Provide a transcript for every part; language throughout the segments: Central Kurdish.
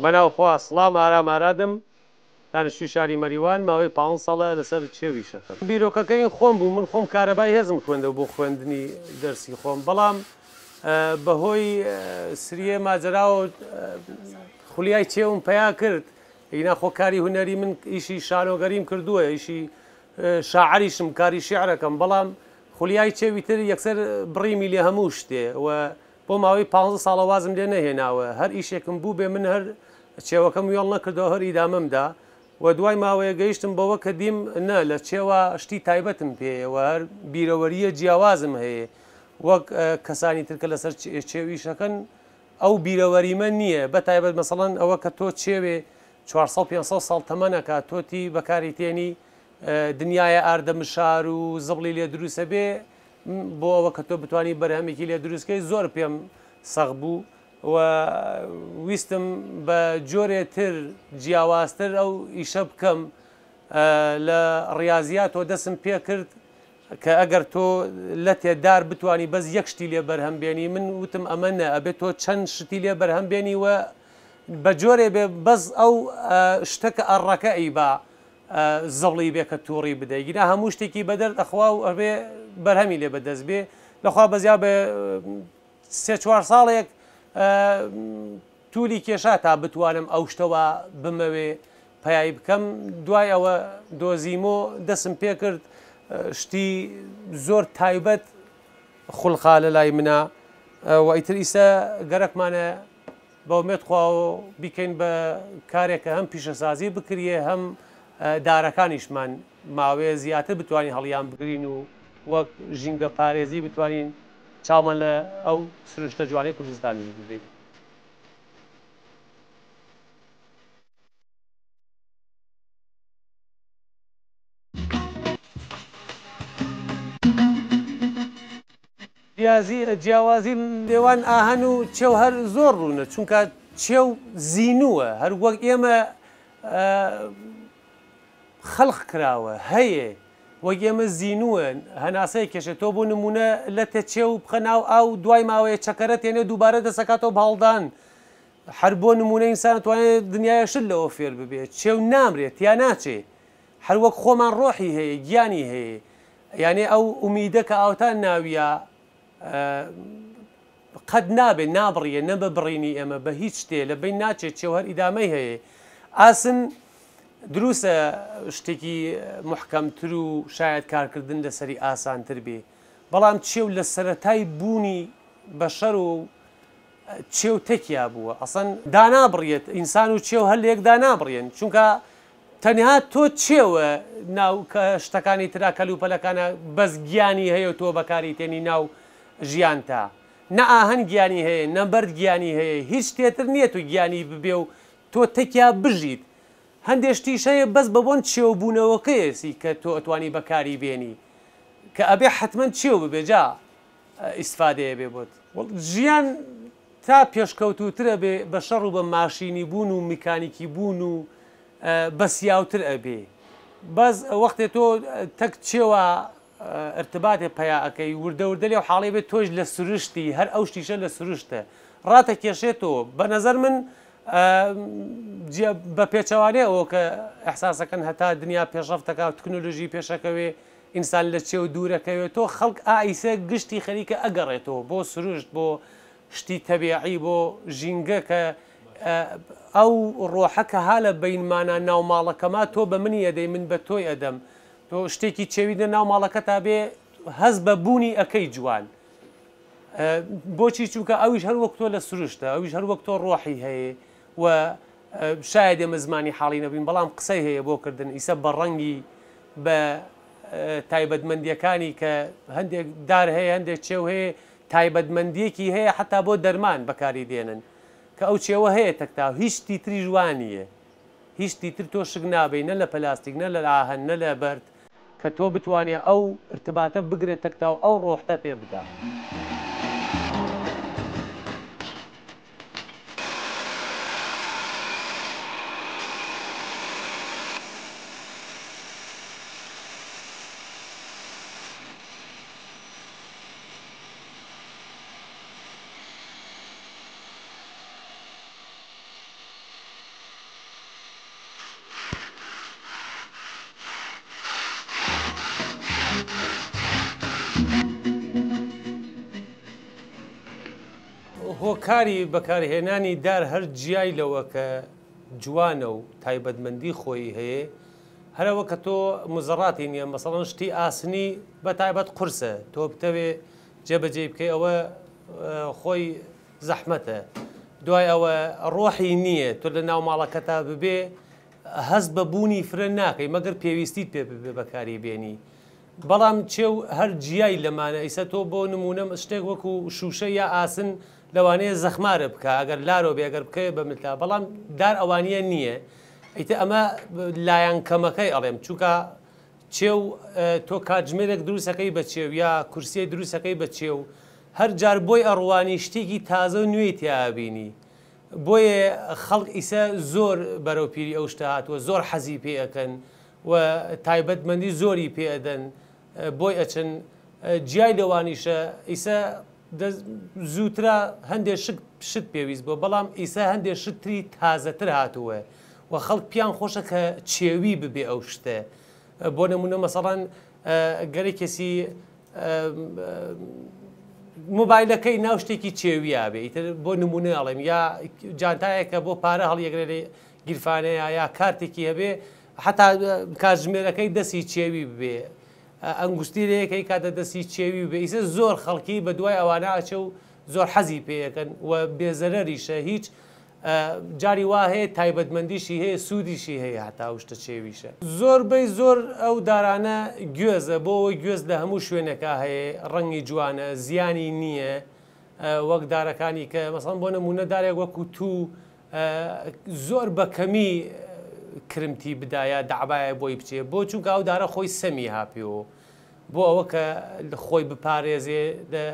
بەناو خوا سڵاو ئارام ئارادم دانیشتوی شاری مەریوان ماوەی پانزە ساڵە لەسەر چێو ئیش ئەکەم. بیرۆکەکەی خۆم بوو من خۆم کارەبای هێزم خوێندەوە بۆ خوێندنی دەرسی خۆم بەڵام بەهۆی سریێ ماجەراوە خولیای چێوم پەیا کرد ئینا خۆ کاری هونەری من ئیشی شانۆگەریم کردووە ئیشی شاعریشم کاری شیعرەکەم بەڵام خولیای چێوی تر یەکسەر بڕیمی لێ هەموو شتێ و بۆ ماوەی پانزە ساڵە وازم لێ نەهێناوە هەر ئیشێکم بووبێ من هەر چێوەکەم وێڵ نەکردەوە هەر ئیدامەم دا و دوای ماوەیە گەیشتم بەوە کە دیم نە لە چێوە شتی تایبەتم پێیە و هەر بیرەوەرییە جیاوازم هەیە وەک کەسانی تر کە لەسەر چێو ئیشەکەن ئەو بیرەوەریمە نییە بە تایبەت مەسەڵەن ئەوە کە تۆ چێوێ 400 500 ساڵ تەمەنەکە تۆ بەکاری تێنی دنیایە ئاردە مشار و زبڵی لێ دروستە بێ بۆ ئەوە کە تۆ بتانی بەرهەمێکی لێ دروستکەی زۆر پێم سەخت بوو و ویستم بە جۆرێ تر جیاوازتر ئەو ئیشە بکەم لە ڕاضیاتەوە دەسم پێ کرد کە ئەگەر تۆ لەتێ دار بتانی بەس یەک شتی لێ بەرهەم بێنی من وتم ئەمە نە ئەبێت تۆ چەند شتی لێ بەرهەم بێنی و بە جۆرێ بێ بەس ئەو شتەکە ئەڕەکە ئەیبا زبڵی بێ کە تووڕی بدەی گینا هەموو شتێکی بەدەرد ئەخوا و ئەبێ بەرهەمی لێ بەدەست بێ لەخوا بەزیا بێ سێ چوار ساڵێک تولی کێشا تا بتوانم ئەو شتەوە بمەوێ پەیای بکەم دوای ئەوە دۆزیمۆ دەسم پێکرد شتی زۆر تایبەت خولقا لە لای منە و ئیتر ئیسە گەرەکمانە بە ئومێد خواوە بیکەین بە کارێک کە هەم پیشەسازی بکریێ هەم دارەکانیشمان ماوەیە زیاتر بتوانین هەڵیان بگرین و وەک ژینگە پارێزی بتوانین چاومان لە ئەو سروشتە جوانەی کوردستانیش بگرین. جیاوازی نێوان ئاهەن و چێو هەر زۆر ڕوونە، چونکە چێو زینووە، هەر وەک ئێمە خەلق کراوە، هەیە، وەک ئێمە زینووە، هەناسەی کێشێ، تۆ بۆ نموونە لەتە چێو بخە ناو ئاو، دوای ماوەیە چەکەرە تێنێ دووبارە دەسەکاتەوە بە هەڵدان، هەر بۆ نموونە ئینسان ئەتوانێ دنیایە شت لەوە فێر ببێ، چێو نامرێ، تیا ناچێ، هەر وەک خۆمان ڕۆحی هەیە، گیانی هەیە، یانێ ئەو ئومیدە کە ئاوتان ناویە قەت نابێ نابڕیە نە بە بڕینی ئێمە بە هیچ شتێ لە بین ناچێت چێو هەر ئیدامەی هەیە ئاسن دروستە شتێکی محکەمتر و شاید کارکردن لەسەری ئاسانتر بێ بەڵام چێو لە سەرەتای بوونی بەشەر و چێو تەکیا بووە ئەسەن دانابڕیێت ئینسان و چێو هەر لە یەک دانابڕێن چونکە تەنها تۆ چێوە ناو کە شتەکانی ترا کەلوپەلەکانە بەس گیانی هەیە و تۆ بەکاری تێنی ناو ژیانتا نە ئاهەن گیانی هەیە نە بەرد گیانی هەیە هیچ شتێتر نیە تو گیانی ببێ و تۆ تەکیا بژیت هەندێ شتیش هەیە بەس بە بۆن چێو بوونەوەکەیەسی کە تۆ ئەتوانی بەکاری بێنی کە ئەبێ حەتمەن چێو ببێ جا ئیستفادەیە بێ بۆت. ژیان تا پێشکەوتووتر ئەبێ بە شەڕ و بە ماشینی بوون و میکانیکی بوون و بەسیاوتر ئەبێ. بەس وەختێ تۆ تەک چێوە ئرتباتێ پەیا ئەکەی وردە وردە لێو حاڵی بێ تۆش لە سروشتی هەر ئەو شتیشە لە سروشتە ڕاتەکێشێتەوە. بە نەزەر من بە پێچەوانەی ئەوە کە ئیحساسەکەن هەتا دنیا پێشڕەفت ئەکا و تکنۆلۆژی پێشەکەوێ ئینسان لە چێو دوورەکەوێتۆ خەڵک ئا ئیسە گشتی خەریکە ئەگەڕێتەوە بۆ سروشت بۆ شتی تەبیعی بۆ ژینگە کە ئەو ڕۆحە کە ها لە بەینمانا ناو ماڵەکەما تۆ بە منی ئەدەی من بە تۆی ئەدەم تۆ شتێکی چێوی لە ناو ماڵەکەتا بێ هەست بە بوونی ئەکەی جوان بۆچی چونکە ئەویش هەر وەک تۆ لە سروشتە ئەویش هەر وەک تۆ ڕۆحی هەیە و شاید ئێمە زمانی حاڵی نەبین بەڵام قسەی هەیە بۆ کردن ئیسە بە ڕەنگی بە تایبەتمەندیەکانی کە هەندێک دار هەیە هەندێک چێو هەیە تایبەتمەندیەکی هەیە حتا بۆ دەرمان بەکاری دێنن کە ئەو چێوە هەیە تەکتا هیچ شتی تریش وا نییە هیچ شتی تر تۆ شک نابەی نە لە پلاستیک نە لە ئاهەن نە لە بەرد کە تۆ بتوانێ ئەو ئرتباتە بگرێ تەکتا و ئەو ڕۆحتە پێ بدا. هۆکاری بەکارهێنانی دار هەر جیای لەوە کە جوانە و تایبەتمەندی خۆی هەیە، هەر ئەوە کە تۆ مزەڕاتی نییە، مەسەڵەن شتی ئاسنی بە تایبەت قورسە، تۆ بتەوێ جێبەجێی بکەی ئەوە خۆی زەحمەتە، دوای ئەوە ڕۆحی نییە، تۆ لە ناو ماڵەکەتا ببێ هەست بە بوونی فرە ناکەی مەگەر پێویستیت پێ ببێ بەکاری بێنی. بەڵام چێو هەر جیای لەمانە ئیسە تۆ بۆ نموونە شتێک وەکو شووشە یا ئاسن لەوانەیە زەخمارە بکا ئەگەر لارۆ بێ ئەگەر بکەوێ بە ملتا بەڵام دار ئەوانیە نییە ئیتر ئەمە لایەن کەمەکەی ئەڵێم چونکە چێو تۆ کاتژمێرێک دروستەکەی بە چێو یا کورسیەک دروستەکەی بە چێو هەر جار بۆی ئەڕوانی شتێکی تازە و نوێی تیا ئەبینی بۆیە خەڵک ئیسە زۆر بەرەو پیری ئەو شتە هاتووە زۆر حەزی پێ ئەکەن و تایبەتمەندی زۆری پێ ئەدەن بۆی ئەچن جیای لەوانیشە ئیسە زووترا هەندێ شک شت پێویست بووە بەڵام ئیسە هەندێ شت تری تازەتر هاتووە و خەڵک پیان خۆشە کە چێوی ببێ ئەو شتە بۆ نمونە مەسەڵەن گەرە کەسی مۆبایلەکەی ناو شتێکی چێویە بێ ئیتر بۆ نمونە ئەڵێم یا جانتایەکە بۆ پارە هەڵیەگرێ لێ گیرفانەیە یا کارتێکی هەبێ حتا کاتژمێرەکەی دەسی چێوی ببێ ئەنگوستیلەیەکەی کاتە دەسی چێوی بێ ئیسە زۆر خەڵکی بە دوای ئەوانە ئەچێ و زۆر حەزی پێیەکەن و بێزەرەریشە هیچ جاری وا هەیە تایبەتمەندیشی هەیە سوودیشی هەیە هەتا ئەو شتە چێویشە. زۆربەی زۆر ئەو دارانە گوێزە بۆ ئەوەی گوێز لە هەموو شوێنێکا هەیە ڕەنگی جوانە زیانی نییە وەک دارەکانی کە مەسەڵەن بۆ نموونە دارێک وەکو توو زۆر بە کەمی کرمتی بدا یا دەعبایە بۆی بچێ بۆ چونکە ئەو دارە خۆی سەمی هاپیەوە بۆ ئەوە کە خۆی بپارێزێ لە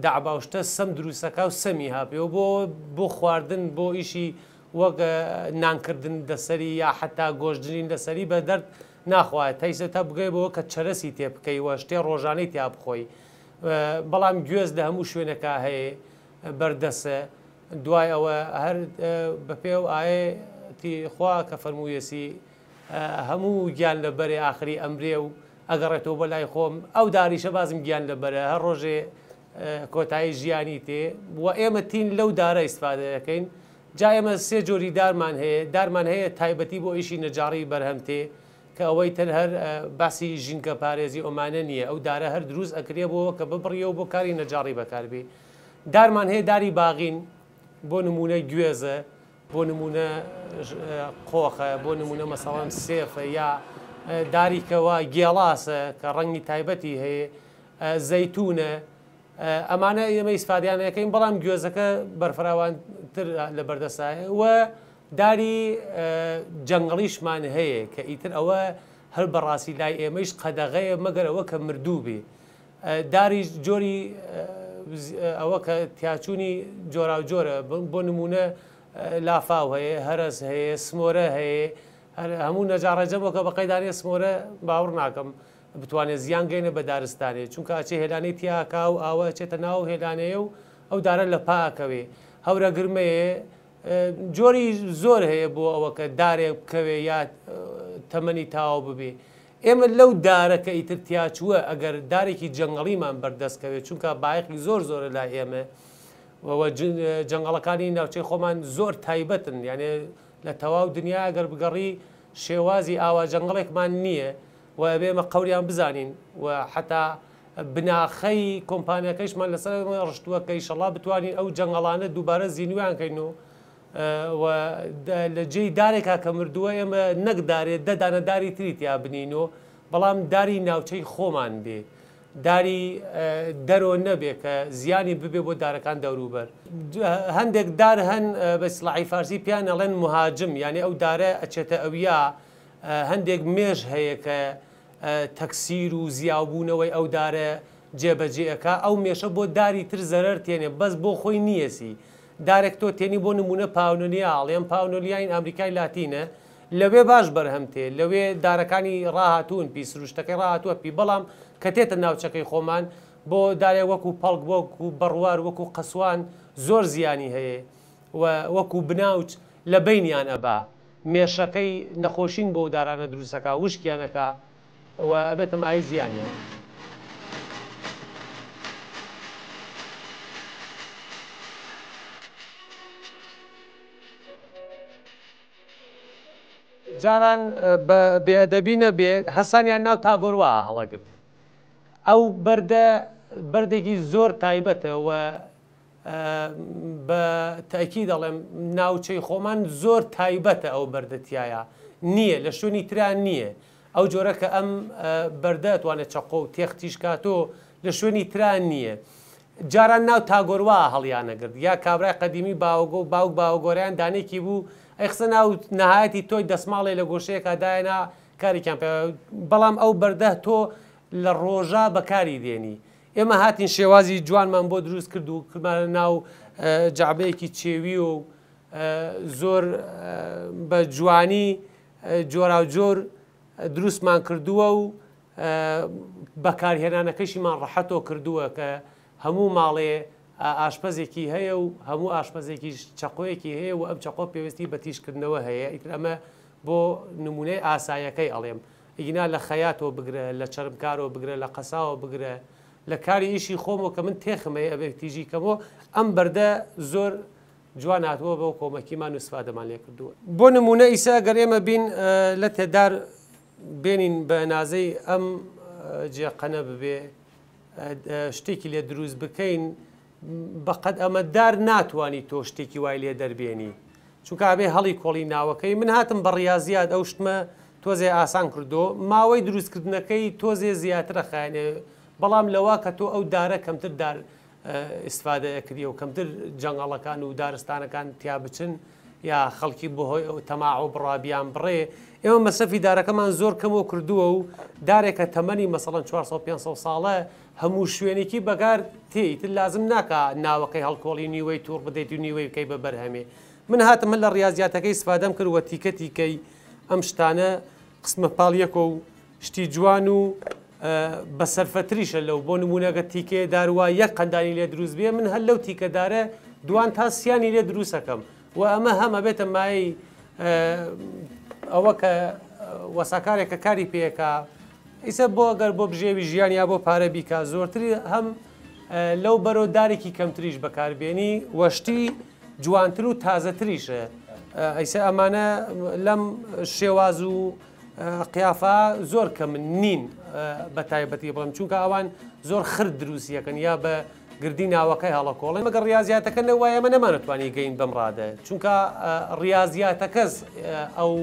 دەعبا و شتە سەم دروستەکە و سەمی هاپیەوە بۆ بۆ خواردن بۆ ئیشی وەک نانکردن لەسەری یا حتا گۆشتنین لەسەری بە دەرد ناخوایە تەیسە تا بگەی بەوە کە چەرەسی تێ بکەی و شتێ ڕۆژانەی تیا بخۆی بەڵام گوێز لە هەموو شوێنەکە هەیە بەردەسە دوای ئەوە هەر بەپێ ئەو ئایەتی خوا کە فەرموویەسی هەموو گیان لە بەرێ ئاخری ئەمرێ و ئەگەڕێتەوە بۆ لای خۆم ئەو داریشە بازم گیان لە بەرە هەر ڕۆژێ کۆتایی ژیانی تێ و ئێمە تین لەو دارە ئیسفادە دەکەین جا ئێمە سێ جۆری دارمان هەیە دارمان هەیە تایبەتی بۆ ئیشی نەجاڕی بەرهەم تێ کە ئەوەی تر هەر باسی ژینگە پارێزی ئۆمانە نییە ئەو دارە هەر دروست ئەکرێ بۆ کە ببڕیەوە بۆ کاری نەجاڕی بەکاربێ دارمان هەیە داری باغین بۆ نموونە گوێزە، بۆ نموونە قۆخە، بۆ نموونە مەسەڵەن سێفە یا داری کەوا گێڵاسە کە ڕەنگی تایبەتی هەیە، زەیتونە، ئەمانە ئێمە ئیسفادەیان ئەکەین بەڵام گوێزەکە بەرفراوانتر لە بەردەسایە و داری جەنگەڵیشمان هەیە کە ئیتر ئەوە هەر بەڕاستی لای ئێمەیش قەدەغەیە مەگەر ئەوە کە مردوو بێ داریش جۆری ئەوە کە تیاچوونی جۆراوجۆرە بۆ نموونە لافاو هەیە هەرەس هەیە سمۆرە هەیە هەموو نەجاڕێجە بۆ کە بە قەیدانێ سمۆرە باوەڕ ناکەم بتوانێت زیان گەینە بە دارستانێ چونکە ئەچێ هێلانەی تیاکا و ئاوە ئەچێتە ناو هێلانەیە و ئەو دارە لە پا ئەکەوێ هەورە گرمەیە جۆری زۆر هەیە بۆ ئەوە کە دارێک بکەوێ یا تەمەنی تاو ببێ ئێمە لەو دارە کە ئیتر تیاچووە ئەگەر دارێکی جەنگەڵیمان بەردەست کەوێت چونکە بایەخی زۆر زۆرە لای ئێمە و جەنگەڵەکانی ناوچەی خۆمان زۆر تایبەتن یانێ لە تەواو دنیا ئەگەر بگەڕی شێوازی ئاوا جەنگەڵێکمان نییە و ئەبێ ئێمە قەوریان بزانین و حتا بناخەی کۆمپانیاکەیشمان لەسەر ڕشتووە کە ئیشەڵا بتوانین ئەو جەنگەڵانە دووبارە زیندویان کەین و و لە جێی دارێکا کە مردووە ئێمە نەک دارێ دە دانە داری تری تیا بنینۆ بەڵام داری ناوچەی خۆمان بێ داری دەرۆ نەبێ کە زیانی ببێ بۆ دارەکان دەوروبەر. هەندێک دار هەن بە ئیسڵاحی فارسی پێیان ئەڵێن مهاجم یانی ئەو دارە ئەچێتە ئەویا هەندێک مێش هەیە کە تەکسیر و زیاوبوونەوەی ئەو دارە جێبەجێ ئەکا ئەو مێشە بۆ داری تر زەرەر تێنێ بەس بۆ خۆی نیەسی دارێک تۆ تێنی بۆ نموونە پاونۆلیا ئەڵێم پاونۆلیاین ئامریکای لاتینە لەوێ باش بەرهەم تێ لەوێ دارەکانی ڕاهاتوون پی سروشتەکەی ڕاهاتووە پی بەڵام کە تێتە ناوچەکەی خۆمان بۆ دارێک وەکو پەڵک وەکو بەڕوار وەکو قەسوان زۆر زیانی هەیە و وەکو بناوچ لە بەینیان ئەبا مێشەکەی نەخۆشین بۆ دارانە دروستەکا وشکیان ئەکا و ئەبێتە مایەی زیانیان. جاران بە بێئەدەبی نەبێ هەسانیان ناو تاگۆروا هەڵەگرت. ئەو بەردە بەردێکی زۆر تایبەتە و بە تەئکید ئەڵێم ناوچەی خۆمان زۆر تایبەتە ئەو بەردە تیایا نییە لە شوێنی ترا نییە ئەو جۆرە کە ئەم بەردە ئەتوانێت چەقۆ و تێخ تیژ کاتۆ لە شوێنی ترا نییە. جاران ناو تاگۆروا هەڵیانەگرت یا کابرای قەدیمی باوەگۆ باوک باوەگۆرەیان دانێکی بوو ئەیخستە ناو نەهایەتی تۆی دەسماڵێ لە گۆشەیەکا دایەنا کارێکیان پێ بەڵام ئەو بەردە تۆ لە ڕۆژا بەکاری دێنی ئێمە هاتین شێوازی جوانمان بۆ دروست کرد و کردمانە ناو جەعبەیەکی چێوی و زۆر بە جوانی جۆراوجۆر دروستمان کردووە و بەکارهێنانەکەشیمان ڕەحەتۆ کردووە کە هەموو ماڵێ ئاشپەزێکی هەیە و هەموو ئاشپەزێکیش چەقۆیەکی هەیە و ئەم چەقۆ پێویستی بە تیژکردنەوە هەیە ئیتر ئەمە بۆ نمونەی ئاسایەکەی ئەڵێم ئیگنا لە خەیاتەوە بگرە لە چەرمکارەوە بگرە لە قەساوە بگرە لە کاری ئیشی خۆمەوە کە من تێخم هەیە ئەبێ تیژی کەمەوە ئەم بەردە زۆر جوان هاتووە بۆ کۆمەکیمان و استفادەمان لێ کردووە. بۆ نمونە ئیسە گەر ئێمە بین لەتێ دار بێنین بە ئەنازەی ئەم جێ قەنە ببێ شتێکی لێ دروست بکەین بەقەد ئەمە دار ناتوانی تۆ شتێکی وای لێ دەربێنی چونکە ئەبێ هەڵی کۆڵی ناوەکەی من هاتم بە ڕیازیات ئەو شتمە تۆزێ ئاسان کردو ماوەی دروستکردنەکەی تۆزێ زیاترە خایەنێ بەڵام لەوە کە تۆ ئەو دارە کەمتر دار ئیسفادە ئەکریە و کەمتر جەنگەڵەکان و دارستانەکان تیا بچن یا خەڵکی بەهۆی ئەو تەماع و بڕا بیان بڕێ ئێمە مەسەفی دارەکەمان زۆر کەمەوە کردووە و دارێکە تەمەنی مەسەڵەن 400 500 ساڵە هەموو شوێنێکی بەکار تێ ئیتر لازم ناکا ناوەکەی هەڵکۆڵی نیوەی توڕ بدەیت و نیوەی بکەی بە بەرهەمێ من هاتم هەر لە ڕیازیاتەکەی ئیسفادەم کرد و تیکە تیکەی ئەم شتانە قسمە پاڵ یەکۆ و شتی جوان و بە سەرفەتریشە لەو بۆ نموونە گەر تیکەیە دار وا یەک قەندانی لێ دروست بێ من هەر لەو تیکە دارە دوان تا سیانی لێ دروست ئەکەم و ئەمە هەم ئەبێتە مایەی ئەوە کە وەساکارێک کە کاری پێکا ئیسە بۆ ئەگەر بۆ بژێوی ژیان یا بۆ پارە بیکا زۆرتری هەم لەو بەرۆ دارێکی کەمتریش بەکاربێنی وەشتی جوانتر و تازەتریشە ئەیسە ئەمانە لەم شێواز و قیافە زۆر کەمن نین بە تایبەتی بڵێم چونکە ئەوان زۆر خرد دروستیەکەن یا بە گردی ناوەکەی هەڵەکۆڵێن مەگەر ڕاضیاتەکە نەوایە ئێمە نەمانەتوانی گەین بەم ڕادە چونکە ڕاضیاتەکەس ئەو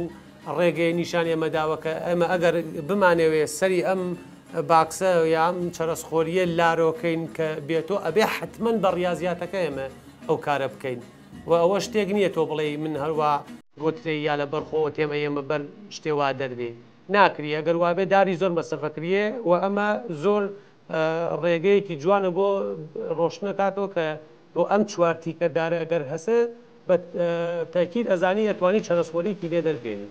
ڕێگەی نیشان ئێمە داوە کە ئێمە ئەگەر بمانەوێ سەری ئەم باکسە یا ئەم چەرەسخۆریە لارۆکەین کە بێتۆ ئەبێ حتمما بە ڕاضیاتەکە ئێمە ئەو کارە بکەین و ئەوە شتێک نییە تۆ بڵێی من هەروا گۆترێ یا لە بەر خۆوە تێم ئەیەمە بەر شتێ وا دەربێ ناکریێ ئەگەر وابێ داری زۆر مەسرەفەکریێ و ئەمە زۆر ڕێگەیەکی جوانە بۆ ڕۆشنەکاتەوە کە بۆ ئەم چوار تیکە دارە ئەگەر هەسە بە تەئکید ئەزانی ئەتوانی چەرەسخۆریکی لێ دەربێنی.